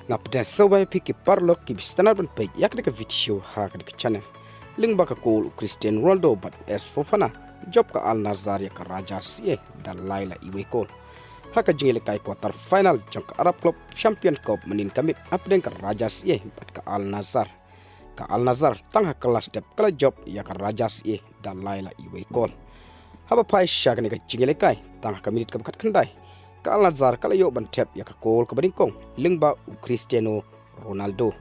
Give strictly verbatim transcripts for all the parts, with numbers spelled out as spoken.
Nga pdiang sngewbha ïa phi ki paralok kiba sdang ban peit ïa kane ka video ha kane ka channel. Lyngba ka kol u Cristiano Ronaldo bad S Fofana, jop ka Al Nassr ïa ka Raja C A da lai la iwei kol. Ha ka jingïalehkai quarter final jong ka Arab Club Champions Cup mynhynnin ka miet hapdeng ka Raja C A bad ka Al Nassr. Ka Al Nassr tang ha ka last step ka la jop ïa ka Raja C A da lai la iwei kol. Haba phai sha kane ka jingïalehkai tang ha ka minit kaba khatkhyndai, ka Al Nassr ka la ïoh ban thep ïa ka kol kaba nyngkong lyngba u Cristiano Ronaldo.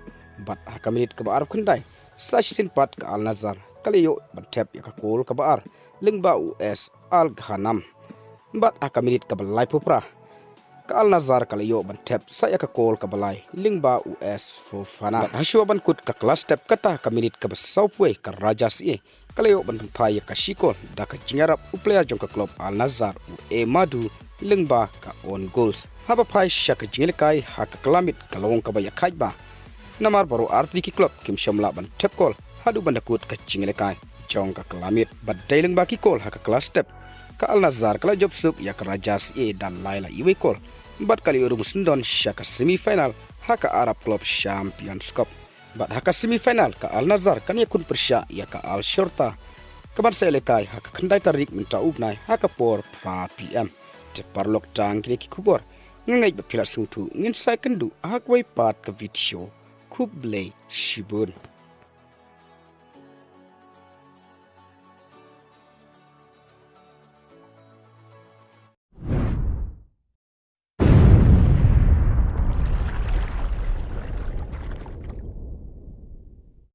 Bad ha ka minit kaba arphew khyndai, sa shisien pat ka Al Nassr ka la ïoh ban thep ïa ka kol kaba ar lyngba u S Al Ghanem. Bad ha ka minit kaba laiphew phra, ka Al Nassr ka la ïoh ban thep sa ïa ka kol kaba lai lyngba u S Fofana. Bad ha shuwa ban kut ka last step kata ha ka minit kaba sawphew wei, ka Raja C A ka la ïoh ban pynphai ïa ka shi kol da ka jingïarap u player jong ka club Al Nassr, u Amadou, lyngba ka own goals. Haba phai sha ka jingïalehkai ha ka kylla miet ka la long kaba ïakhaid bha, namar baroh artylli ki club kim shym lah ban thep kol haduh ban da kut ka jingïalehkai jong ka kylla miet. Bad dei lyngba ki kol ha ka last step, ka Al Nassr ka la jop suk ïa ka Raja C A da lai la iwei kol. Bad ka la ïoh rung syndon sha ka semi final ha ka Arab Club Champions Cup. Bad ha ka semi final ka Al Nassr kan ïakhun pyrshah ïa ka Al Shorta, kaban sa ïalehkai ha ka khyndai tarik mynta u bnai ha ka por phra P M. Te paralok, tang kine ki khubor. Nga ngeit ba phi la sngewthuh, ngin sa ïakynduh ha kawei pat ka video. Khublei shibun.